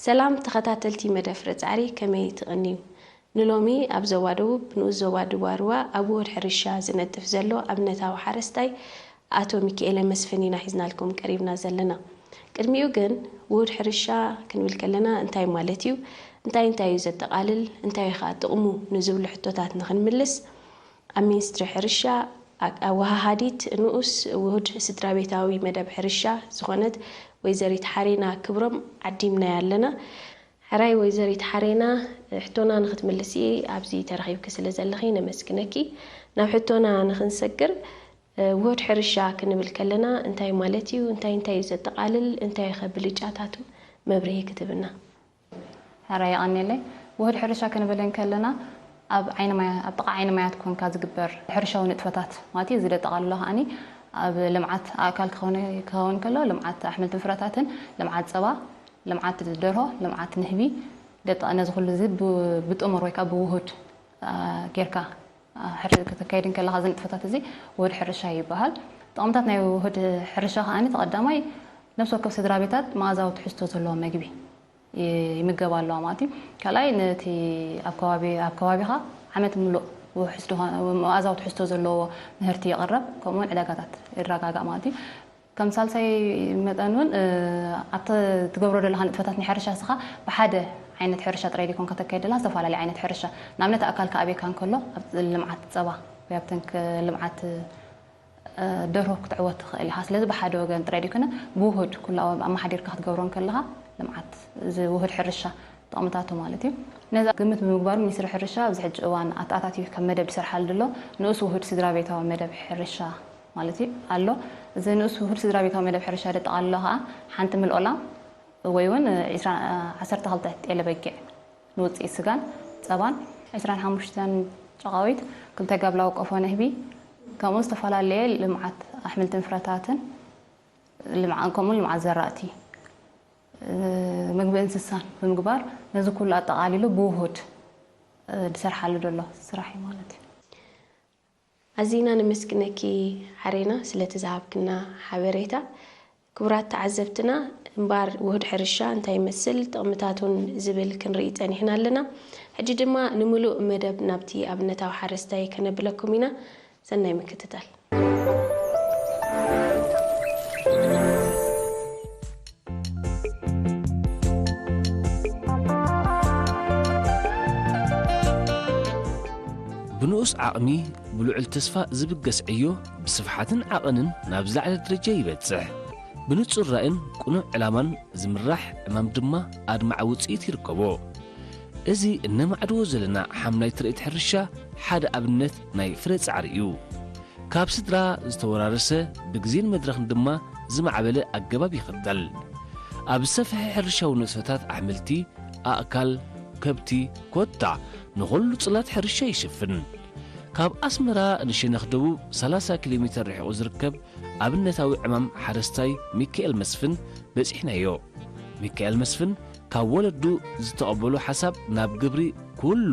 ሰላም ተኸታተልቲ መደብ ፍረ ጻዕሪ፣ ከመይ ትቕንዩ? ንሎሚ ኣብ ዞባ ደቡብ ንኡስ ዞባ ዱባሩባ ኣብ ውሁድ ሕርሻ ዝነጥፍ ዘሎ ኣብነታዊ ሓረስታይ ኣቶ ሚኪኤለ መስፍን ኢና ሒዝናልኩም ቀሪብና ዘለና። ቅድሚኡ ግን ውሁድ ሕርሻ ክንብል ከለና እንታይ ማለት እዩ? እንታይ እንታይ እዩ ዘጠቓልል? እንታይ እዩ ኸኣ ጥቕሙ? ንዝብሉ ሕቶታት ንኽንምልስ ኣብ ሚኒስትሪ ሕርሻ ኣወሃሃዲት ንኡስ ውሁድ ስድራ ቤታዊ መደብ ሕርሻ ዝኾነት ወይዘሪት ሓሬና ክብሮም ዓዲምናያ ኣለና። ሕራይ ወይዘሪት ሓሬና፣ ሕቶና ንኽትምልሲ ኣብዚ ተረኺብኪ ስለ ዘለኺ ነመስግነኪ። ናብ ሕቶና ንኽንሰግር፣ ውሁድ ሕርሻ ክንብል ከለና እንታይ ማለት እዩ? እንታይ እንታይ እዩ ዘጠቓልል? እንታይ ኸ ብልጫታቱ? መብርሂ ክትብና። ሕራይ የቐንየለይ። ውሁድ ሕርሻ ክንብል እንከለና ኣብ ዓይኒ ማያ-፣ ኣብ ጥቓ ዓይኒ ማያት ኮንካ ዝግበር ሕርሻዊ ንጥፈታት ማለት እዩ። እዚ ደጠቓልሎ ከኣኒ ኣብ ልምዓት ኣእካል ክኸውን፣ ክኸውን ከሎ ልምዓት ኣሕምልትን ፍረታትን፣ ልምዓት ጸባ፣ ልምዓት ደርሆ፣ ልምዓት ንህቢ፣ ደጠ-፣ ነዚ ኩሉ እዚ ብ-፣ ብጥሙር ወይ ከዓ ብውሁድ፣ አ፣ ጌርካ፣ አ፣ ሕር-፣ ከተካይድ እንከለኻ እዚ ንጥፈታት እዚ ውሁድ ሕርሻ ይበሃል። ጥቕምታት ናይ ውሁድ ሕርሻ ከኣኒ ተቐዳማይ ነፍሲ ወከፍ ስድራ ቤታት መኣዛዊ ትሕዝቶ ዘለዎ መግቢ ይ-፣ ይምገባ ኣለዋ ማለት እዩ። ካልኣይ ነቲ ኣብ ከባቢ፣ ኣብ ከባቢኻ ዓመት ምሉእ ውሑስ ዝኾነ መኣዛዊ ትሕዝቶ ዘለዎ ምህርቲ ይቕረብ፣ ከምኡውን ዕዳጋታት ይረጋጋእ ማለት እዩ። ከም ሳልሳይ መጠን እውን፣ እ፣ ኣብቲ ትገብሮ ዘለኻ ንጥፈታት ናይ ሕርሻ ንስኻ ብሓደ ዓይነት ሕርሻ ጥራይ ዘይኮንካ ተካይድ ዘለኻ፣ ዝተፈላለየ ዓይነት ሕርሻ፣ ንኣብነት ኣእካልካ ኣበይካ እንከሎ ኣብ ልምዓት ጸባ ወይ ኣብ ተንክ ልምዓት፣ እ፣ ደርሆ ክትዕወት ትኽእል ኢኻ። ስለዚ ብሓደ ወገን ጥራይ ዘይኮነ ብውሁድ ኩሉ ኣመሓዲርካ ክትገብሮ እንከለኻ ልምዓት እዚ ውሁድ ሕርሻ ጥቕምታቱ ማለት እዩ። ነዚ ግምት ብምግባር ሚኒስትሪ ሕርሻ ኣብዚ ሕጂ እዋን ኣተኣታትዩ ከም መደብ ዝሰርሓሉ ዘሎ ንኡስ ውሁድ ስድራ ቤታዊ መደብ ሕርሻ ማለት እዩ ኣሎ። እዚ ንኡስ ውሁድ ስድራ ቤታዊ መደብ ሕርሻ ደጠቓልሎ ከኣ ሓንቲ ምልኦላ ወይ እውን ዒስራ፣ ዓሰርተ ክልተ ጤለ በጊዕ ንውፅኢት ስጋን ፀባን፣ ዒስራን ሓሙሽተን ጨቓዊት፣ ክልተ ጋብላዊ ቆፎ ንህቢ፣ ከምኡ ዝተፈላለየ ልምዓት ኣሕምልትን ፍረታትን፣ ልምዓ-፣ ከምኡ ልምዓት ዘራእቲ፣ እ፣ ምግቢ እንስሳን ብምግባር ነዚ ኩሉ ኣጠቓሊሉ ብውሁድ፣ እ፣ ዝሰርሓሉ ዘሎ ስራሕ እዩ ማለት እዩ። ኣዚና ነመስግነኪ ሓሬና ስለቲ ዝሃብክና ሓበሬታ። ክቡራት ተዓዘብትና፣ እምበኣር ውሁድ ሕርሻ እንታይ ይመስል፣ ጥቕምታቱን ዝብል ክንርኢ ጸኒሕና ኣለና። ሕጂ ድማ ንምሉእ መደብ ናብቲ ኣብነታዊ ሓረስታይ ከነብለኩም ኢና። ሰናይ ምክትታል። ብንኡስ ዓቕሚ፣ ብልዑል ተስፋ ዝብገስ ዕዮ ብስፍሓትን ዓቐንን ናብ ዝለዓለ ደረጃ ይበጽሕ። ብንጹር ራእን ቅኑዕ ዕላማን ዝምራሕ ዕማም ድማ ኣድማዒ ውጽኢት ይርከቦ። እዚ እነማዕድዎ ዘለና ሓምላይ ትርኢት ሕርሻ ሓደ ኣብነት ናይ ፍረ ጻዕሪ እዩ። ካብ ስድራ ዝተወራረሰ፣ ብግዜን መድረኽን ድማ ዝማዕበለ ኣገባብ ይኽተል። ኣብ ዝሰፍሐ ሕርሻዊ ንጥፈታት ኣሕምልቲ፣ ኣእካል፣ ከብቲ፣ ኮታ ንኹሉ ጽላት ሕርሻ ይሽፍን። ካብ ኣስመራ ንሸነኽ ደቡብ ሰላሳ ኪሎ ሜተር ርሒቑ ዝርከብ ኣብነታዊ ዕማም ሓረስታይ ሚካኤል መስፍን በጺሕናዮ። ሚካኤል መስፍን ካብ ወለዱ ዝተቐበሎ ሓሳብ ናብ ግብሪ ክውሉ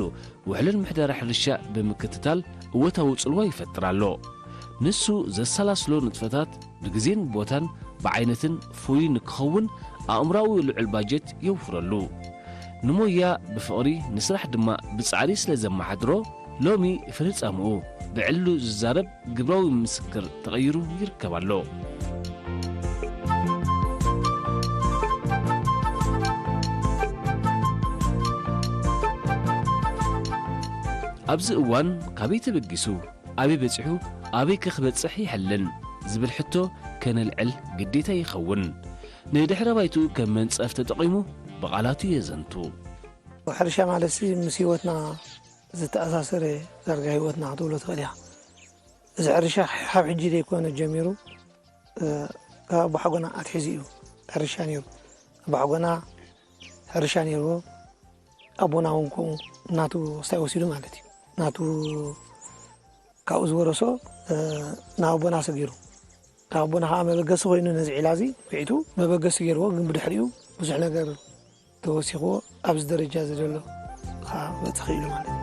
ውሕሉል ምሕደራ ሕርሻ ብምክትታል እወታዊ ጽልዋ ይፈጥር ኣሎ። ንሱ ዘሰላስሎ ንጥፈታት ብግዜን ቦታን ብዓይነትን ፍሉይ ንክኸውን ኣእምሮኣዊ ልዑል ባጀት የውፍረሉ። ንሞያ ብፍቕሪ ንስራሕ ድማ ብጻዕሪ ስለ ዘመሓድሮ ሎሚ ፍርጻምኡ ብዕሉ ዝዛረብ ግብራዊ ምስክር ተቐይሩ ይርከብ ኣሎ። ኣብዚ እዋን ካበይ ተበጊሱ፣ ኣበይ በጺሑ፣ ኣበይ ከ ክበጽሕ ይሕልን ዝብል ሕቶ ከነልዕል ግዴታ ይኸውን። ንድሕረ ባይትኡ ከም መንጸፍ ተጠቒሙ ብቓላቱ የዘንቱ። ሕርሻ ማለት ሲ ምስ ህይወትና ዝተኣሳሰረ ዳርጋ ህይወትና ክትብሎ ትኽእል ኢኻ። እዚ ሕርሻ ካብ ሕጂ ዘይኮነ ጀሚሩ፣ እ፣ ካብ ኣቦሓጎና ኣትሒዙ እዩ ሕርሻ ነይሩ። ኣቦሓጎና ሕርሻ ነይርዎ። ኣቦና እውን ከምኡ ናቱ ክስታይ ወሲዱ ማለት እዩ። ናቱ ካብኡ ዝወረሶ፣ እ፣ ናብ ኣቦና ሰጊሩ። ካብ ኣቦና ከዓ መበገሲ ኮይኑ ነዚ ዒላ እዚ ውዒቱ መበገሲ ገይርዎ፣ ግን ብድሕሪኡ ብዙሕ ነገር ተወሲኽዎ ኣብዚ ደረጃ እዚ ዘሎ ከዓ ክበፅሕ ክኢሉ ማለት እዩ።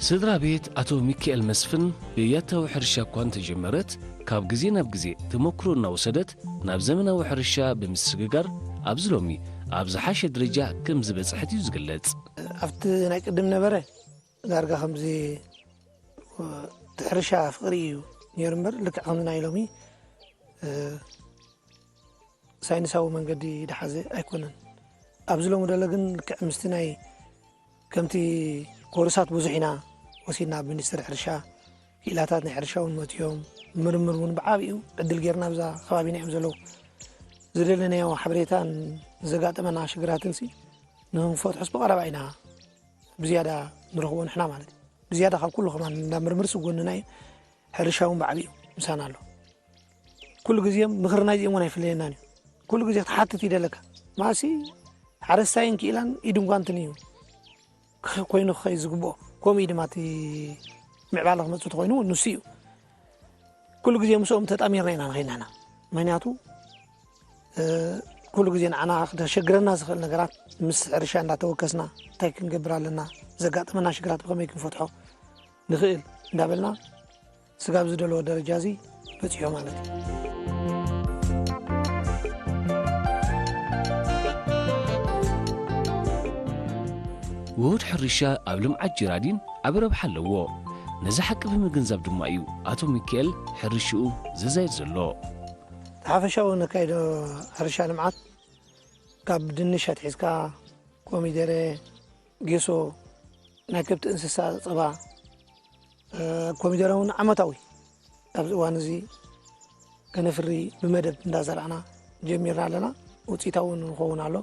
ስድራ ቤት ኣቶ ሚካኤል መስፍን ብያታዊ ሕርሻ እኳ እንተጀመረት፣ ካብ ግዜ ናብ ግዜ ተመክሮ እናወሰደት ናብ ዘመናዊ ሕርሻ ብምስግጋር፣ ኣብዚ ሎሚ ኣብ ዝሓሸ ደረጃ ከም ዝበጽሐት እዩ ዝግለጽ። ኣብቲ ናይ ቅድም ነበረ ዳርጋ ከምዚ፣ እቲ ሕርሻ ፍቕሪ እዩ ነይሩ እምበር፣ ልክዕ ከምዚ ናይ ሎሚ፣ እ፣ ሳይንሳዊ መንገዲ ዝሓዘ ኣይኮነን። ኣብዚ ሎሚ ደሎ ግን ልክዕ ምስቲ ናይ፣ ከምቲ ኮርሳት ብዙሕ ኢና ወሲድና፣ ኣብ ሚኒስትሪ ሕርሻ ክኢላታት ናይ ሕርሻ እውን መፅዮም፣ ምርምር እውን ብዓብዩ ዕድል ጌርና ኣብዛ ከባቢና እዮም ዘለዉ። ዝደለናዮ ሓበሬታን ዘጋጠመና ሽግራትን ሲ ንክንፈትሖስ ብቐረባ ኢና ብዝያዳ ንረኽቦ ንሕና ማለት እዩ። ብዝያዳ ካብ ኩሉ ከማን እንዳ ምርምርስ ጎንና እዩ። ሕርሻ እውን ብዓብዩ ምሳና ኣሎ። ኩሉ ግዜ ምኽሪ ናይዚኦም እውን ኣይፍለየናን እዩ። ኩሉ ግዜ ክትሓትት ይደለካ። ማእሲ ሓረስታይን ክኢላን ኢድን ጓንትን እዩ ክኸ-፣ ኮይኑ ክኸይ ዝግብኦ። ከምኡ እዩ ድማ እቲ ምዕባለ ክመፅእ ተኾይኑ እውን ንሱ እዩ። ኩሉ ግዜ ምስኦም ተጣሚርና ኢና ንኸይድ ንሕና። ምኽንያቱ፣ እ፣ ኩሉ ግዜ ንዓና ክተሸግረና ዝኽእል ነገራት ምስ ሕርሻ እንዳተወከስና እንታይ ክንገብር ኣለና፣ ዘጋጥመና ሽግራት ብኸመይ ክንፈትሖ ንኽእል እንዳበልና ስጋብ ዝደለዎ ደረጃ እዚ በጺሑ ማለት እዩ። ውሁድ ሕርሻ ኣብ ልምዓት ጀራዲን ዓቢ ረብሓ ኣለዎ። ነዚ ሓቂ ብምግንዛብ ድማ እዩ ኣቶ ሚካኤል ሕርሽኡ ዘዛይድ ዘሎ። እቲ ሓፈሻዊ ነካይዶ ሕርሻ ልምዓት ካብ ድንሽ ኣትሒዝካ ኮሚደረ፣ ጌሶ፣ ናይ ከብቲ እንስሳ ጸባ፣ እ፣ ኮሚደረ እውን ዓመታዊ ኣብዚ እዋን እዚ ከነፍሪ ብመደብ እንዳዘራእና ጀሚርና ኣለና። ውፅኢታዊ እውን ንኸውን ኣሎ።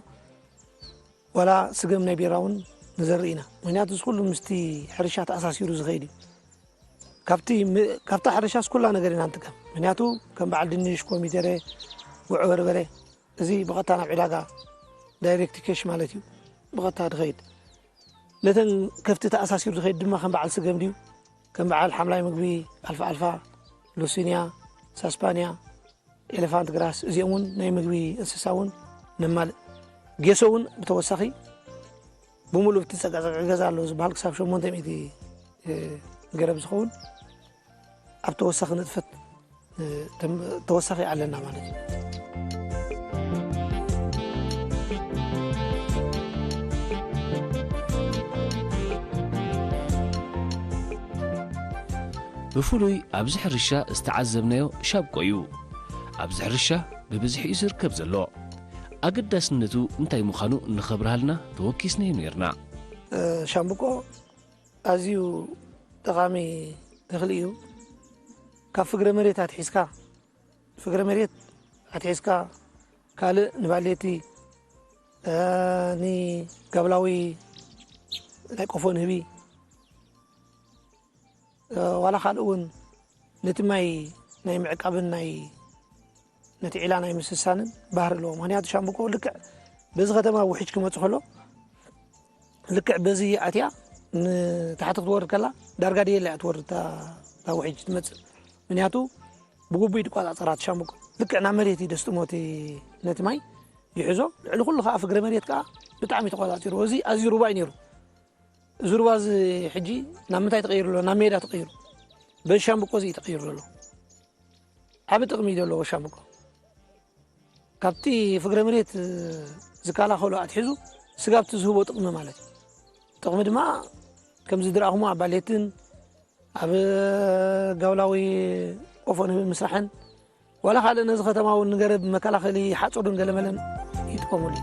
ዋላ ስገም ናይ ቢራ እውን ንዘርኢ ኢና። ምኽንያቱ እዚ ኩሉ ምስቲ ሕርሻ ተኣሳሲሩ ዝኸይድ እዩ። ካብቲ ም-፣ ካብታ ሕርሻስ ኩላ ነገር ኢና ንጥቀም። ምኽንያቱ ከም በዓል ድንሽ፣ ኮሚደረ፣ ጉዕ በርበረ፣ እዚ ብቐጥታ ናብ ዕዳጋ ዳይሬክት ኬሽ ማለት እዩ። ብቐጥታ ዝኸይድ። ነተን ከፍቲ ተኣሳሲሩ ዝኸይድ ድማ ከም በዓል ስገም ድዩ? ከም በዓል ሓምላይ ምግቢ፣ ኣልፋ ኣልፋ፣ ሉሲንያ፣ ሳስፓንያ፣ ኤሌፋንት ግራስ፣ እዚኦም እውን ናይ ምግቢ እንስሳ እውን ነማልእ። ጌሶ እውን ብተወሳኺ ብምሉእ እቲ ጸጋጸቂ ገዛ ኣሎ ዝበሃል ክሳብ ሸሞንተ ሚእቲ፣ እ፣ ገረብ ዝኸውን ኣብ ተወሳኺ ንጥፈት፣ እ፣ ተም-፣ ተወሳኺ ኣለና ማለት እዩ። ብፍሉይ ኣብዚ ሕርሻ ዝተዓዘብናዮ ሻብቆ እዩ። ኣብዚ ሕርሻ ብብዝሒ እዩ ዝርከብ ዘሎ። ኣገዳስነቱ እንታይ ምዃኑ ንኸብርሃልና ተወኪስናዮ ነይርና። እ፣ ሻምብቆ ኣዝዩ ጠቓሚ ተኽሊ እዩ። ካብ ፍግረ መሬት ኣትሒዝካ፣ ፍግረ መሬት ኣትሒዝካ ካልእ ንባልየቲ፣ እ፣ ንጋብላዊ ናይ ቆፎ ንህቢ፣ እ፣ ዋላ ካልእ እውን ነቲ ማይ ናይ ምዕቃብን ናይ ነቲ ዒላ ናይ ምስሳንን ባህሪ ኣለዎ። ምኽንያቱ ሻምብቆ ልክዕ በዚ ከተማ ውሕጅ ክመጽእ ከሎ፣ ልክዕ በዚ ኣትያ ንታሕቲ ክትወርድ ከላ፣ ዳርጋ ድየላ እያ ትወርድ እታ፣ እታ ውሕጅ ትመጽእ። ምኽንያቱ ብግቡእ እዩ ዝቆጻጸራ እቲ ሻምብቆ። ልክዕ ናብ መሬት እዩ ደስጥሞ እቲ፣ ነቲ ማይ ይሕዞ። ልዕሊ ኩሉ ከኣ ፍግረ መሬት ከኣ ብጣዕሚ ተቆጻጺርዎ። እዚ ኣዝዩ ሩባ እዩ ነይሩ። እዚ ሩባ እዚ ሕጂ ናብ ምንታይ ተቐይሩ ኣሎ? ናብ ሜዳ ተቐይሩ። በዚ ሻምብቆ እዚ እዩ ተቐይሩ ዘሎ። ዓቢ ጥቕሚ እዩ ዘለዎ ሻምብቆ። ካብቲ ፍግረ መሬት ዝከላኸሎ ኣትሒዙ ስጋብ እቲ ዝህቦ ጥቕሚ ማለት እዩ። ጥቕሚ ድማ ከምዚ ዝረኣኹሞ ኣብ ባሌትን ኣብ ጋውላዊ ቆፎ ንህቢ ምስራሕን ዋላ ካልእ ነዚ ከተማ እውን ንገረብ መከላኸሊ ሓጹርን ገለመለን ይጥቀሙሉ።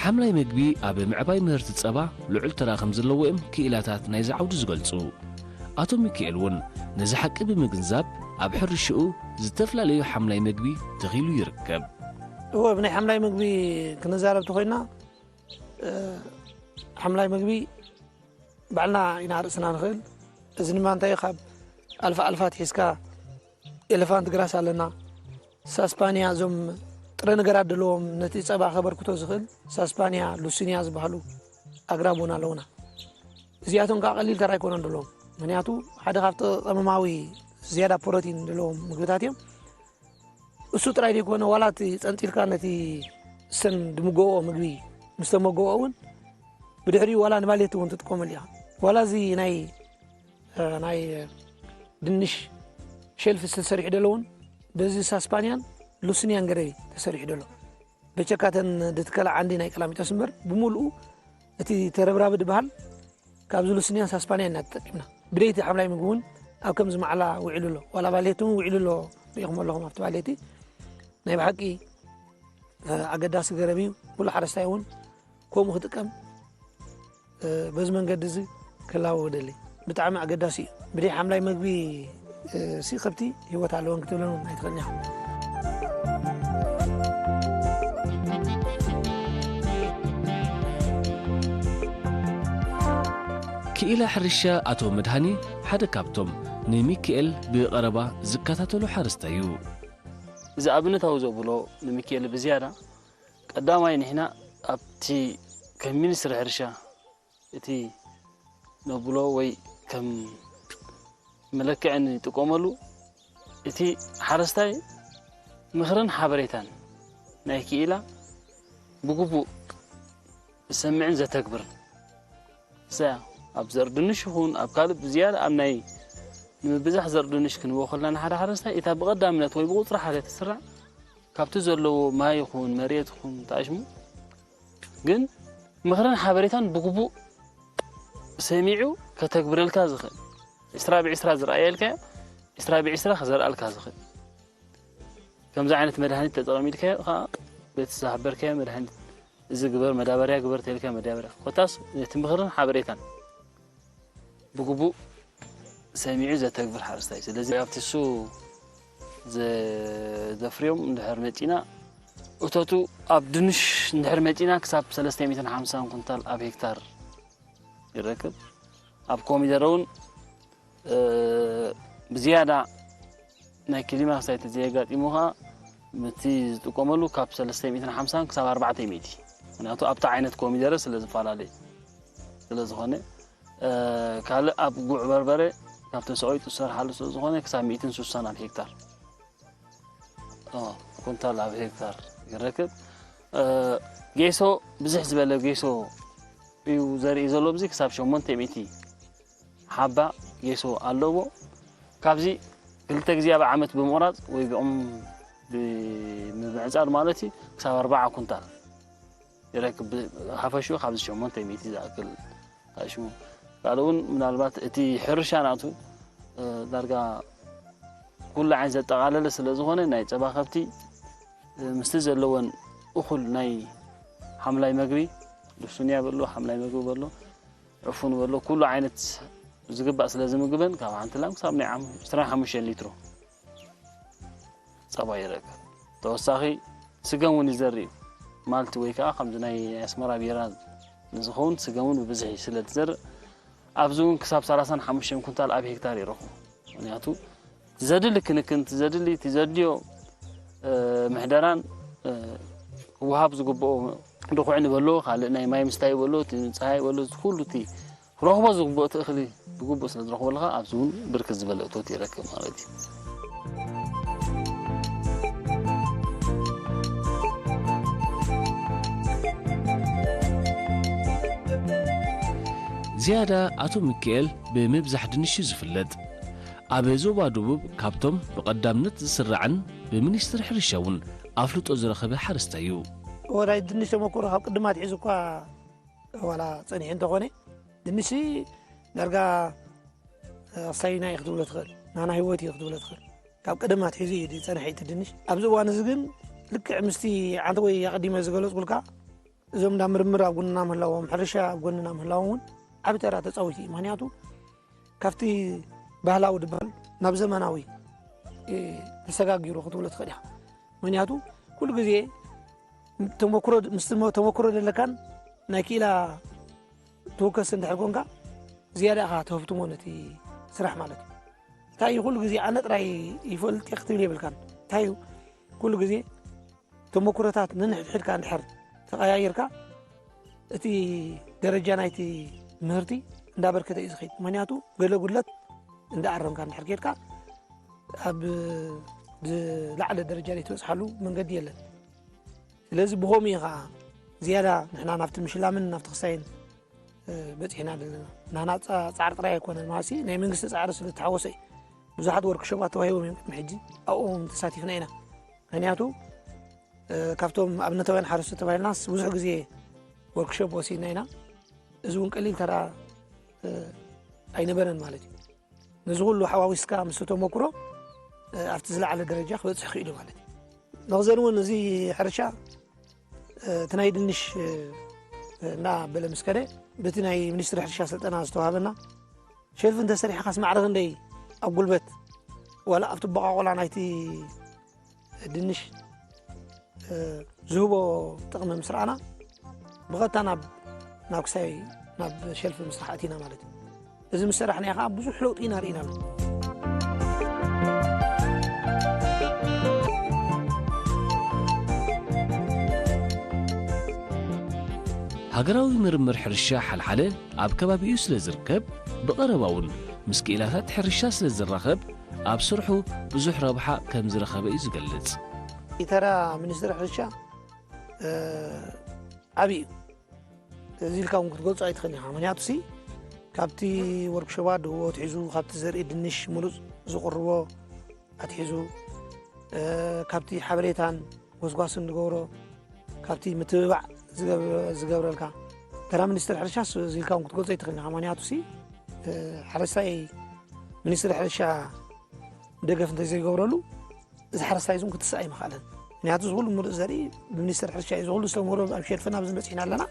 ሓምላይ መግቢ ኣብ ምዕባይ ምህርቲ ጸባ ልዑል ተራ ከም ዘለዎ እዮም ክኢላታት ናይዚ ዓውዲ ዝገልጹ። ኣቶ ሚካኤል እውን ነዚ ሓቂ ብምግንዛብ ኣብ ሕርሽኡ ዝተፈላለዩ ሓምላይ መግቢ ተኺሉ ይርከብ። እወ፣ ብናይ ሓምላይ መግቢ ክንዛረብ ተኾይና፣ እ፣ ሓምላይ መግቢ ባዕልና ኢና ርእስና ንኽእል። እዚ ድማ እንታይ እዩ? ካብ ኣልፋ ኣልፋ ኣትሒዝካ ኤሌፋንት ግራስ ኣለና። ሳስፓንያ፣ እዞም ጥረ ነገራት ዘለዎም ነቲ ጸባ ከበርክቶ ዝኽእል ሳስፓንያ፣ ሉሲንያ ዝበሃሉ ኣግራብ እውን ኣለዉና። እዚኣቶም ከዓ ቀሊል ተራ ኣይኮነን ዘለዎም። ምኽንያቱ ሓደ ካብቲ ቀመማዊ ዝያዳ ፕሮቲን ዘለዎም ምግብታት እዮም። እሱ ጥራይ ዘይኮነ ዋላ እቲ ጸንጺልካ ነቲ እሰን ድምገበኦ ምግቢ ምስ ተመገበኦ እውን ብድሕሪኡ ዋላ ንባልየቲ እውን ትጥቀመሉ ኢኻ። ዋላ እዚ ናይ ናይ ድንሽ ሸልፍ ተሰሪሑ ዘሎ እውን በዚ ሳስፓንያን ሉስንያን ገረቢ ተሰሪሑ ዘሎ በቸካተን ድትከላ ዓንዲ ናይ ቀላሚጦስ እምበር ብምሉኡ እቲ ተረብራቢ ድበሃል ካብዚ ሉስንያን ሳስፓንያን ኢና ተጠቂምና። ብደይቲ ሓምላይ ምግቢ እውን ኣብ ከምዚ ማዕላ ውዒሉ ኣሎ። ዋላ ባሌቲ እውን ውዒሉ ኣሎ ሪኢኹም ኣለኹም ኣብቲ ባሌቲ ናይ ብሓቂ ኣገዳሲ ገረብ እዩ። ኩሉ ሓረስታይ እውን ከምኡ ክጥቀም በዚ መንገዲ እዚ ክላወ ደሊ ብጣዕሚ ኣገዳሲ እዩ። ብደይ ሓምላይ መግቢ ሲ ከብቲ ህይወት ኣለወን ክትብለን እውን ኣይትኽእልን ኢኻ። ክኢላ ሕርሻ ኣቶ መድሃኒ ሓደ ካብቶም ንሚካኤል ብቐረባ ዝከታተሉ ሓረስታይ እዩ። እዚ ኣብነታዊ ዘብሎ ንሚካኤል ብዝያዳ ቀዳማይ ንሕና ኣብቲ ከም ሚኒስትሪ ሕርሻ እቲ ነብሎ ወይ ከም መለክዒ ንጥቀመሉ እቲ ሓረስታይ ምኽርን ሓበሬታን ናይ ክኢላ ብግቡእ ዝሰምዕን ዘተግብርን እሳ ኣብ ዘር ድንሽ ይኹን ኣብ ካልእ ብዝያዳ ኣብ ናይ ንምብዛሕ ዘር ድንሽ ክንበ ከለና ንሓደ ሓረስታይ እታ ብቐዳምነት ወይ ብቁፅሪ ሓደ ትስራዕ ካብቲ ዘለዎ ማይ ይኹን መሬት ይኹን ተኣሽሙ ግን ምኽርን ሓበሬታን ብግቡእ ሰሚዑ ከተግብረልካ ዝኽእል ዒስራ ብዒስራ ዝረኣየልካ ዒስራ ብዒስራ ክዘርኣልካ ዝኽእል ከምዚ ዓይነት መድሃኒት ተጠቐሚልካዮ ከዓ በቲ ዝሃበርካዮ መድሃኒት እዚ ግበር መዳበርያ ግበር ተልካ መዳበርያ ኮታስ ነቲ ምኽርን ሓበሬታን ብግቡእ ሰሚዑ ዘተግብር ሓረስታይ ስለዚ ኣብቲ እሱ ዘደፍርዮም እንድሕር መፂና እቶቱ ኣብ ድንሽ እንድሕር መፂና ክሳብ ሰለስተ ሚእትን ሓምሳን ኩንታል ኣብ ሄክታር ይረክብ ኣብ ኮሚደረ እውን ብዝያዳ ናይ ክሊማ ክሳይ ተዘየጋጢሙ ከዓ ምቲ ዝጥቀመሉ ካብ ሰለስተ ሚእትን ሓምሳን ክሳብ ኣርባዕተ ሚእቲ ምክንያቱ ኣብቲ ዓይነት ኮሚደረ ስለ ዝፈላለየ ስለ ዝኾነ ካልእ ኣብ ጉዕ በርበረ ካብ ተሰቂጡ ዝሰርሓሉ ስለ ዝኾነ ክሳብ ሚእትን ሱሳን ኣብ ሄክታር ኩንታል ኣብ ሄክታር ይረክብ ጌሶ ብዝሕ ዝበለ ጌሶ እዩ ዘርኢ ዘሎ ብዚ ክሳብ ሸሞንተ ሚእቲ ሓባ ጌሶ ኣለዎ። ካብዚ ክልተ ግዜ ኣብ ዓመት ብምቑራፅ ወይ ብኦም ብምምዕፃድ ማለት እዩ ክሳብ ኣርባዓ ኩንታል ይረክብ። ሓፈሽኡ ካብዚ ሸሞንተ ሚእቲ ዝኣክል ታሽሙ። ካልእ እውን ምናልባት እቲ ሕርሻ ናቱ ዳርጋ ኩሉ ዓይነት ዘጠቓለለ ስለ ዝኾነ ናይ ፀባ ከብቲ ምስቲ ዘለወን እኹል ናይ ሓምላይ መግቢ ዱሱንያ በሎ ሓምላይ መግቢ በሎ ዕፉን በሎ ኩሉ ዓይነት ዝግባእ ስለ ዝምግበን ካብ ሓንቲ ላም ክሳብ ናይ ዓም ዕስራን ሓሙሽተን ሊትሮ ፀባ ይረክብ። ተወሳኺ ስገም እውን ይዘርእ እዩ። ማልቲ ወይ ከዓ ከምዚ ናይ ኣስመራ ቢራ ንዝኸውን ስገም እውን ብብዝሒ ስለ ትዘርእ ኣብዚ እውን ክሳብ ሰላሳን ሓሙሽተን ኩንታል ኣብ ሄክታር ይረኽቡ። ምክንያቱ ዘድሊ ክንክን ዘድሊ እቲ ዘድልዮ ምሕደራን ክወሃብ ዝግብኦ ድኹዒ ንበሎ ካልእ ናይ ማይ ምስታይ በሎ እቲ ፀሃይ በሎ ኩሉ እቲ ክረኽቦ ዝግብኦ እቲ እኽሊ ብግቡእ ስለ ዝረኽበሉ ከዓ ኣብዚ እውን ብርክት ዝበለ እቶት ይረክብ ማለት እዩ። ዝያዳ ኣቶ ሚካኤል ብምብዛሕ ድንሽ እዩ ዝፍለጥ። ኣብ ዞባ ደቡብ ካብቶም ብቐዳምነት ዝስራዕን ብሚኒስትሪ ሕርሻ እውን ኣፍልጦ ዝረኸበ ሓረስታይ እዩ። ወላይ ድንሽ ተመክሮ ካብ ቅድም ኣትሒዙ እኳ ዋላ ጸኒሑ እንተኾነ ድንሽ ዳርጋ ኣሳዩና እዩ ክትብሎ ትኽእል ናና ህይወት እዩ ክትብሎ ትኽእል ካብ ቀደም ኣትሒዙ እዩ ዝጸንሐ እቲ ድንሽ ኣብዚ እዋን እዚ ግን ልክዕ ምስቲ ዓንተ ወይ ኣቐዲመ ዝገለጽኩልካ እዞም እንዳ ምርምር ኣብ ጎንና ምህላዎም ሕርሻ ኣብ ጎንና ምህላዎም እውን ዓቢ ተራ ተጻዊቱ እዩ ምክንያቱ ካብቲ ባህላዊ ዝበሃል ናብ ዘመናዊ ተሰጋጊሩ ክትብሎ ትኽእል ኢኻ ምክንያቱ ኩሉ ግዜ ተመክሮ ምስ ተመክሮ ዘለካን ናይ ክኢላ ትውከስ እንድሕር ኮንካ ዝያዳ ኢኻ ተህፍትሞ ነቲ ስራሕ ማለት እዩ እንታይ እዩ ኩሉ ግዜ ኣነ ጥራይ ይፈልጥ ክትብል የብልካን እንታይ እዩ ኩሉ ግዜ ተመክሮታት ንንሕድሕድካ እንድሕር ተቐያይርካ እቲ ደረጃ ናይቲ ምህርቲ እንዳበርከተ እዩ ዝኸይድ ምክንያቱ ገለ ጉድለት እንዳኣረምካ እንድሕር ኬድካ ኣብ ዝለዓለ ደረጃ ዘይትበፅሓሉ መንገዲ የለን። ስለዚ ብኸምኡ እዩ ከዓ ዝያዳ ንሕና ናብቲ ምሽላምን ናብቲ ክሳይን በፂሕና ዘለና። ናህና ፃዕሪ ጥራይ ኣይኮነን ማሲ ናይ መንግስቲ ፃዕሪ ስለ ዝተሓወሰ እዩ። ብዙሓት ወርክሾፓት ተዋሂቦም እዮም ቅድሚ ሕጂ ኣብኦም ተሳቲፍና ኢና። ምክንያቱ ካብቶም ኣብነታውያን ሓረስቶት ተባሂልናስ ብዙሕ ግዜ ወርክሾፕ ወሲድና ኢና። እዚ እውን ቀሊል ተራ ኣይነበረን ማለት እዩ። ነዚ ኩሉ ሓዋዊስካ ምስ ተመክሮ ኣብቲ ዝለዓለ ደረጃ ክበፅሕ ክኢሉ ማለት እዩ። መኽዘን እውን እዚ ሕርሻ እቲ ናይ ድንሽ እናበለ ምስ ከደ በቲ ናይ ሚኒስትሪ ሕርሻ ስልጠና ዝተዋሃበና ሸልፍ እንተሰሪሕካስ ማዕረ ክንደይ ኣብ ጉልበት ዋላ ኣብቲ ኣበቋቑላ ናይቲ ድንሽ ዝህቦ ጥቕሚ ምስ ረኣና ብቐጥታ ናብ ናብ ክሳይ ናብ ሸልፍ ምስራሕ ኣቲና ማለት እዩ። እዚ ምስ ሰራሕናዮ ከዓ ብዙሕ ለውጢ ኢና ርኢናሉ። ሃገራዊ ምርምር ሕርሻ ሓልሓለ ኣብ ከባቢኡ ስለ ዝርከብ ብቐረባ እውን ምስ ክኢላታት ሕርሻ ስለ ዝራኸብ ኣብ ስርሑ ብዙሕ ረብሓ ከም ዝረኸበ እዩ ዝገልጽ። ኢተራ ሚኒስትሪ ሕርሻ ዓብዪ እዩ። እዚ ኢልካ እውን ክትገልጾ ኣይትኽእል ኢኻ። ምክንያቱ ሲ ካብቲ ወርክሾፓት ድህቦ ኣትሒዙ ካብቲ ዘርኢ ድንሽ ምሩፅ ዝቕርቦ ኣትሒዙ ካብቲ ሓበሬታን ጎስጓስን ዝገብሮ ካብቲ ምትብባዕ ዝገብረልካ ተራ ሚኒስትር ሕርሻ እዚ ኢልካ እውን ክትገልጾ ኣይትኽእል ኢኻ። ምክንያቱ ሲ ሓረስታይ ሚኒስትር ሕርሻ ደገፍ እንተዘይገብረሉ እዚ ሓረስታይ እዚን ክትስእ ኣይምኽኣለን። ምክንያቱ እዚ ኩሉ ምሉእ ዘርኢ ብሚኒስትር ሕርሻ እዩ። እዚ ኩሉ ዝተምሮ ኣብ ሸልፍና ኣብዚ በፂሕና ኣለና።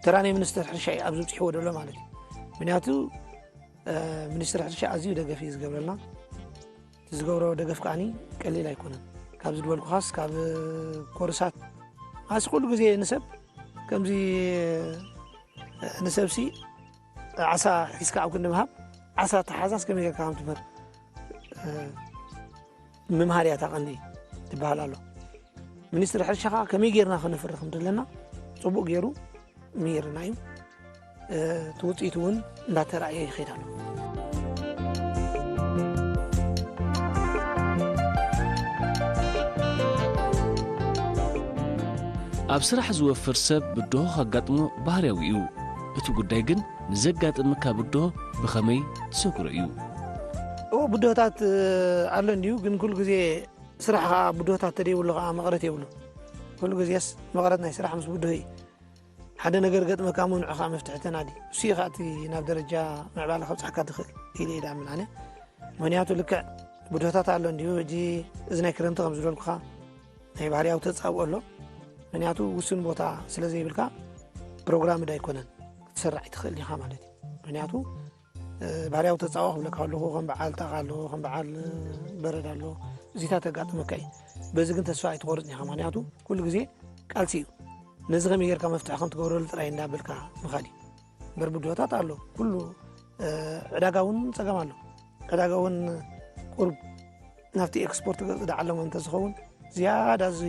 ተራ ናይ ሚኒስትር ሕርሻ እዩ ኣብዚ ብፅሕዎ ደሎ ማለት እዩ። ምክንያቱ ሚኒስትር ሕርሻ ኣዝዩ ደገፍ እዩ ዝገብረልና። እቲ ዝገብሮ ደገፍ ከዓኒ ቀሊል ኣይኮነን። ካብ ዝድበልኩኻስ ካብ ኮርሳት ኣስ ኩሉ ግዜ ንሰብ ከምዚ ንሰብሲ ዓሳ ሒዝካ ኣብ ክንዲ ምሃብ ዓሳ ተሓዛስ ከመይ ጌርካ ከም ትምህር ምምሃር እያ እታ ቀንዲ ትበሃል ኣሎ። ሚኒስትሪ ሕርሻ ከዓ ከመይ ጌርና ከነፍሪ ከም ዘለና ፅቡቅ ገይሩ ምሂርና እዩ። እቲ ውፅኢት እውን እንዳተረኣየ ይኸይድ ኣሎ። ኣብ ስራሕ ዝወፍር ሰብ ብድሆ ከጋጥሞ ባህርያዊ እዩ። እቲ ጉዳይ ግን ንዘጋጥመካ ብድሆ ብኸመይ ትሰግሮ እዩ። እዎ ብድሆታት ኣሎ እንድዩ፣ ግን ኩሉ ግዜ ስራሕ ከዓ ብድሆታት ተደይብሉ ከዓ መቕረት የብሉ። ኩሉ ግዜስ መቕረት ናይ ስራሕ ምስ ብድሆ እዩ። ሓደ ነገር ገጥመካ እሞ ንዑ ከዓ መፍትሒ ተናዲ። እሱ እዩ ከዓ እቲ ናብ ደረጃ ምዕባለ ከብፅሓካ ትኽእል ኢለ እየ ድኣምን ኣነ። ምክንያቱ ልክዕ ብድሆታት ኣሎ እንድዩ፣ ሕጂ እዚ ናይ ክረምቲ ከም ዝበልኩኻ ናይ ባህርያዊ ተፃብኦ ኣሎ። ምክንያቱ ውሱን ቦታ ስለ ዘይብልካ ፕሮግራምድ ኣይኮነን ክትሰራዕ ኣይትኽእል ኢኻ ማለት እዩ። ምክንያቱ ባህርያዊ ተፃብኦ ክብለካ ከለኹ ከም በዓል ጣቓ ኣሎ፣ ከም በዓል በረድ ኣሎ፣ እዚታት ተጋጥመካ እዩ። በዚ ግን ተስፋ ኣይትቆርፅን ኢኻ። ምክንያቱ ኩሉ ግዜ ቃልሲ እዩ። ነዚ ከመይ ጌርካ መፍትሒ ከም ትገብረሉ ጥራይ እንዳበልካ ምኻድ እዩ። እምበር ብድሆታት ኣሎ። ኩሉ ዕዳጋ እውን ፀገም ኣሎ። ዕዳጋ እውን ቁሩብ ናብቲ ኤክስፖርት ገፅ ዝዓለመ እንተዝኸውን ዝያዳ እዚ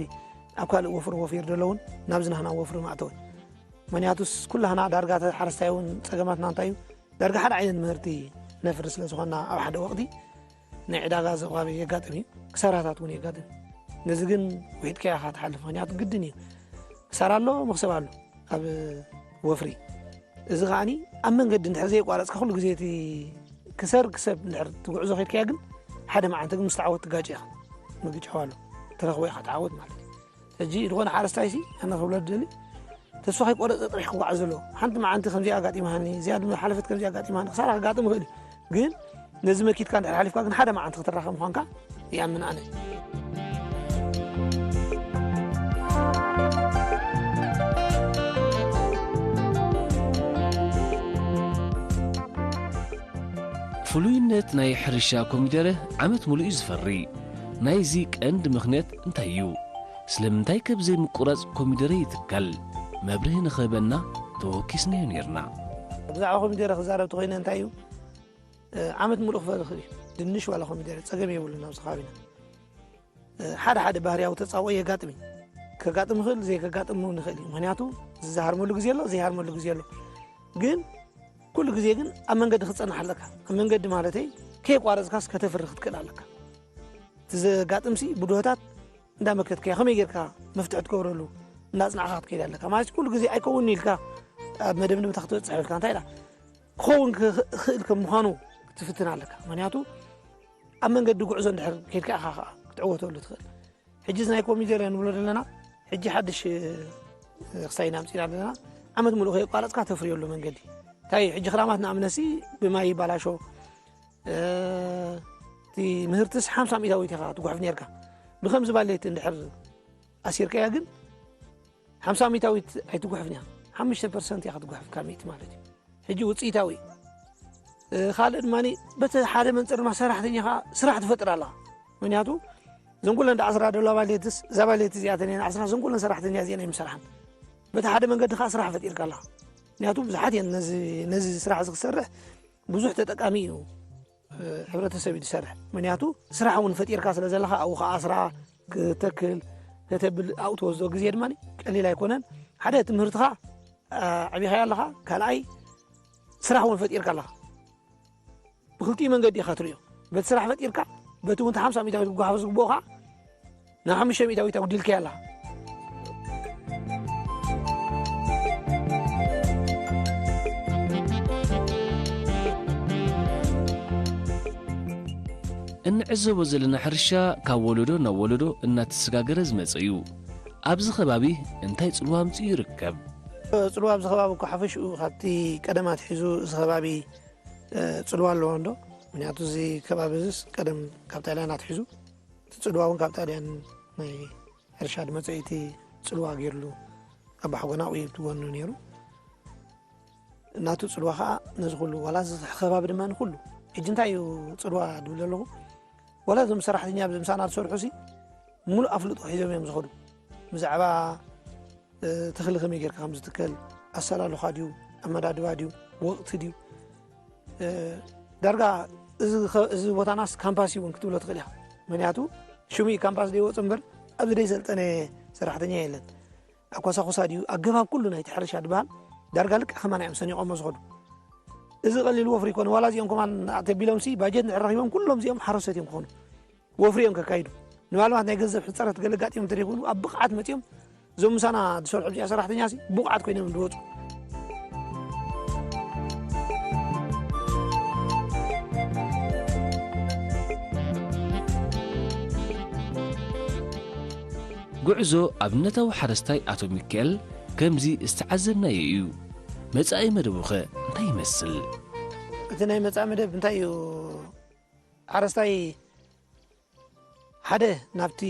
ኣብ ካልእ ወፍሪ ወፊር ዘለውን ናብዚ ናህና ወፍሪ ማእተወ። ምክንያቱስ ኩላህና ዳርጋ ሓረስታይ እውን ፀገማትና እንታይ እዩ? ዳርጋ ሓደ ዓይነት ምህርቲ ነፍሪ ስለ ዝኾንና ኣብ ሓደ ወቕቲ ናይ ዕዳጋ ዘቕባቢ የጋጥም እዩ። ክሳራታት እውን የጋጥም። ነዚ ግን ውሒጥካዮ ኢኻ ትሓልፍ። ምክንያቱ ግድን እዩ። ክሳራ ኣሎ፣ መኽሰብ ኣሎ ኣብ ወፍሪ። እዚ ከዓኒ ኣብ መንገዲ እንድሕር ዘየቋረፅካ ኩሉ ግዜ እቲ ክሰር ክሰብ እንድሕር ትጉዕዞ ከድካያ ግን ሓደ መዓልቲ ግን ምስ ተዓወት ትጋጭ ኢኻ። ምግጫው ኣሎ። ትረኽቦ ኢኻ ተዓወት ማለት እዩ። ሕጂ ዝኾነ ሓረስታይ ሲ ኣነ ክብሎ ዝደሊ ተስፋ ከይቆረፀ ጥራሕ ክጓዓዝ ዘለዎ ሓንቲ መዓልቲ ከምዚ ኣጋጢማኒ እዚኣ ድማ ሓለፈት ከምዚ ኣጋጢማኒ ክሳራ ክጋጥም ይኽእል እዩ። ግን ነዚ መኪትካ እንድሕር ሓሊፍካ ግን ሓደ መዓልቲ ክትራኸብ ምዃንካ ይኣምን ኣነ። ፍሉይነት ናይ ሕርሻ ኮሚደረ ዓመት ሙሉእ እዩ ዝፈሪ። ናይዚ ቀንዲ ምኽንያት እንታይ እዩ? ስለምንታይ ከ ብዘይ ምቁራጽ ኮሚደረ ይትከል? መብርሂ ንኽህበና ተወኪስናዮ ኔርና። ብዛዕባ ኮሚደረ ክዛረብ ተኾይነ እንታይ እዩ? ዓመት ሙሉእ ክፈሪ ይኽእል እዩ። ድንሽ ዋላ ኮሚደረ ጸገም የብሉን ኣብዚ ከባቢና። ሓደ ሓደ ባህርያዊ ተጻብኦ የጋጥም እዩ። ከጋጥም ይኽእል፣ ዘይከጋጥም እውን ይኽእል እዩ። ምኽንያቱ ዝሃርመሉ ግዜ ኣሎ፣ ዘይሃርመሉ ግዜ ኣሎ። ግን ኩሉ ግዜ ግን ኣብ መንገዲ ክትጸንሕ ኣለካ። ኣብ መንገዲ ማለተይ ከየቋረጽካስ ከተፍሪ ክትክእል ኣለካ። እቲ ዘጋጥምሲ ብድሆታት እንዳመከትካዮ ከመይ ጌርካ መፍትሒ ትገብረሉ እናጽናዕካ ክትከይድ ኣለካ። ማለት ኩሉ ግዜ ኣይከውን ኢልካ ኣብ መደምደምታ ክትበጽሕ ኢልካ እንታይ ኢላ ክኸውን ክኽእል ከም ምዃኑ ክትፍትን ኣለካ። ምኽንያቱ ኣብ መንገዲ ጉዕዞ እንድሕር ከይድካ ኢኻ ከዓ ክትዕወተሉ ትኽእል። ሕጂ እዚ ናይ ኮሚደረ ንብሎ ዘለና ሕጂ ሓድሽ ክሳይ ናምፂና ኣለና። ዓመት ሙሉእ ከየቋረፅካ ተፍርየሉ መንገዲ እንታይ እዩ? ሕጂ ክራማት ንኣብነሲ ብማይ ይባላሾ እቲ ምህርትስ ሓምሳ ሚእታዊት ኢኻ ትጉሕፍ ነርካ። ብከምዚ ባሌት እንድሕር ኣሲርካያ ግን ሓምሳ ሚእታዊት ኣይትጉሕፍን እያ። ሓሙሽተ ፐርሰንት እያ ክትጉሕፍ ካብ ሚእቲ ማለት እዩ። ሕጂ ውፅኢታዊ ካልእ ድማ በቲ ሓደ መንፅር ድማ ሰራሕተኛ ከዓ ስራሕ ትፈጥር ኣለኻ። ምክንያቱ ዘንጉለን ዳ ዓስራ ደላ ባሌትስ እዛ ባሌት እዚኣ ተኔን ዓስራ ዘንጉለን ሰራሕተኛ እዚአን ኣይምሰርሓን። በቲ ሓደ መንገዲ ከዓ ስራሕ ፈጢርካ ኣለኻ። ምክንያቱ ብዙሓት እየን ነዚ ስራሕ እዚ ክሰርሕ ብዙሕ ተጠቃሚ እዩ። ሕብረተሰብ እዩ ዝሰርሕ። ምክንያቱ ስራሕ እውን ፈጢርካ ስለ ዘለካ ኣብኡ ከዓ ስራ ክተክል ከተብል ኣብኡ ትወስዶ ግዜ ድማ ቀሊል ኣይኮነን። ሓደ ትምህርትኻ ኣዕቢኻያ ኣለኻ፣ ካልኣይ ስራሕ እውን ፈጢርካ ኣለኻ። ብክልቲኡ መንገዲ ኢኻ ትሪኦ። በቲ ስራሕ ፈጢርካ በቲ እውን ሓምሳ ሚእታዊት ክጓሓፎ ዝግብኦ ከዓ ናብ ሓሙሽተ ሚእታዊት ኣጉዲልካያ ኣለኻ። እንዕዘቦ ዘለና ሕርሻ ካብ ወለዶ ናብ ወለዶ እናተሰጋገረ ዝመፀ እዩ። ኣብዚ ከባቢ እንታይ ፅልዋ ኣምፅኡ ይርከብ? ፅልዋ ኣብዚ ከባቢ እኮ ሓፈሽኡ ካብቲ ቀደም ኣትሒዙ እዚ ከባቢ ፅልዋ ኣለዎ እንዶ። ምክንያቱ እዚ ከባቢ እዚስ ቀደም ካብ ጣልያን ኣትሒዙ እቲ ፅልዋ እውን ካብ ጣልያን ናይ ሕርሻ ድመፀ እቲ ፅልዋ ገይርሉ ኣባሓጎና ውይ ብትጎኑ ነይሩ። እናቱ ፅልዋ ከዓ ነዚ ኩሉ ዋላ እዚ ከባቢ ድማ ንኩሉ ሕጂ እንታይ እዩ ፅልዋ ድብል ዘለኹ ዋላ እዞም ሰራሕተኛ ኣብዚ ምሳና ዝሰርሑ ሲ ሙሉእ ኣፍልጦ ሒዞም እዮም ዝኸዱ። ብዛዕባ ተኽሊ ከመይ ጌርካ ከም ዝትከል፣ ኣሰላልኻ ድዩ፣ ኣመዳድባ ድዩ፣ ወቕቲ ድዩ፣ ዳርጋ እዚ ቦታናስ ካምፓስ እውን ክትብሎ ትኽእል ኢኻ። ምክንያቱ ሽሙ እዩ ካምፓስ ደይወፅ እምበር ኣብዚ ደይሰልጠነ ሰራሕተኛ የለን። ኣኳሳኹሳ ድዩ ኣገባብ ኩሉ ናይቲ ሕርሻ ድበሃል ዳርጋ ልክዕ ከማና እዮም ሰኒቖሞ ዝኸዱ። እዚ ቀሊል ወፍሪ ይኮነ ዋላ እዚኦም ከማን ኣተቢሎም ሲ ባጀት ንድሕር ረኪቦም ኩሎም እዚኦም ሓረሰት እዮም ክኾኑ። ወፍሪ እዮም ከካይዱ። ንባልባት ናይ ገንዘብ ሕፀረት ገለ ጋጢሞም እንተደይኮኑ ኣብ ብቕዓት መፂኦም እዞም ምሳና ዝሰርሑ ኣብዚኣ ሰራሕተኛ ሲ ብቑዓት ኮይኖም ዝወፁ። ጉዕዞ ኣብነታዊ ሓረስታይ ኣቶ ሚካኤል ከምዚ ዝተዓዘብናዮ እዩ። መጻኢ መደቡኸ እንታይ ይመስል? እቲ ናይ መጻኢ መደብ እንታይ እዩ? ሓረስታይ ሓደ ናብቲ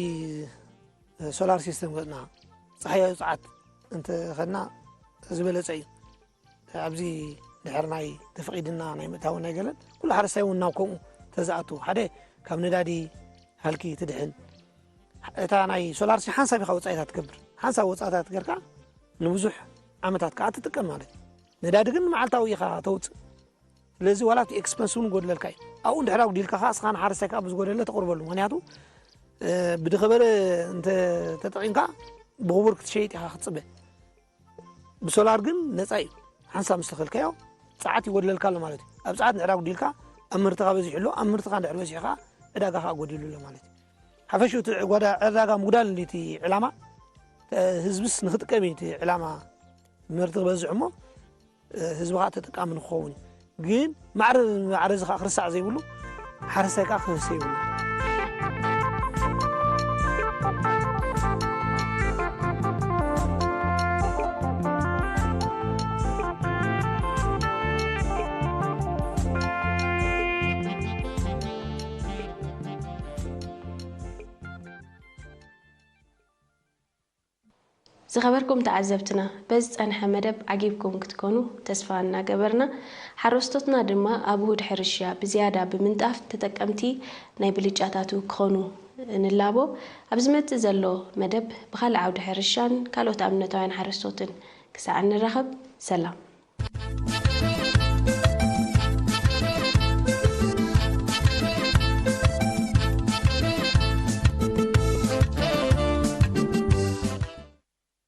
ሶላር ሲስተም ገጽና ጸሓያዊ ጸዓት እንተኸድና ዝበለጸ እዩ። ኣብዚ ድሕር ናይ ተፈቒድና ናይ ምእታው ናይ ገለን ኩሉ ሓረስታይ እውን ናብ ከምኡ ተዝኣቱ ሓደ ካብ ነዳዲ ሃልኪ ትድሕን። እታ ናይ ሶላር ሲ ሓንሳብ ኢኻ ወጻኢታት ትገብር። ሓንሳብ ወጻኢታት ገርካ ንብዙሕ ዓመታት ከዓ ትጥቀም ማለት እዩ። ነዳዲ ግን መዓልታዊ ኢኻ ተውፅእ። ስለዚ ዋላ እቲ ኤክስፐንስ እውን ጎድለልካ እዩ። ኣብኡ እንድሕር ኣጉዲልካ ከዓ እስኻ ንሓረስታይ ከዓ ብዝጎደለ ተቕርበሉ። ምክንያቱ ብድኸበረ እንተ ተጠቒምካ ብኽቡር ክትሸይጥ ኢኻ ክትፅበ። ብሶላር ግን ነፃ እዩ። ሓንሳብ ምስ ተኸልካዮ ፃዓት ይጎድለልካ ኣሎ ማለት እዩ። ኣብ ፃዓት እንድሕር ኣጉዲልካ ኣብ ምህርትኻ በዚሑ ኣሎ። ኣብ ምህርትኻ እንድሕር በዚሑ ከዓ ዕዳጋ ከዓ ጎዲሉ ኣሎ ማለት እዩ። ሓፈሽኡ እቲ ዕዳጋ ምጉዳል እንዲ እቲ ዕላማ ህዝብስ ንክጥቀም እዩ እቲ ዕላማ ምህርቲ ክበዝሕ እሞ ህዝቢ ከዓ ተጠቃሚ ንክኸውን እዩ። ግን ማዕረ ማዕረ እዚ ከዓ ክርሳዕ ዘይብሉ ሓረስታይ ከዓ ክህሰ ይብሉ። ዝኸበርኩም ተዓዘብትና፣ በዚ ዝጸንሐ መደብ ዓጊብኩም ክትኮኑ ተስፋ እናገበርና፣ ሓረስቶትና ድማ ኣብ ውሁድ ሕርሻ ብዝያዳ ብምንጣፍ ተጠቀምቲ ናይ ብልጫታቱ ክኾኑ ንላቦ። ኣብ ዝመጽእ ዘሎ መደብ ብኻልእ ዓውዲ ሕርሻን ካልኦት ኣብነታውያን ሓረስቶትን ክሳዕ እንራኸብ፣ ሰላም።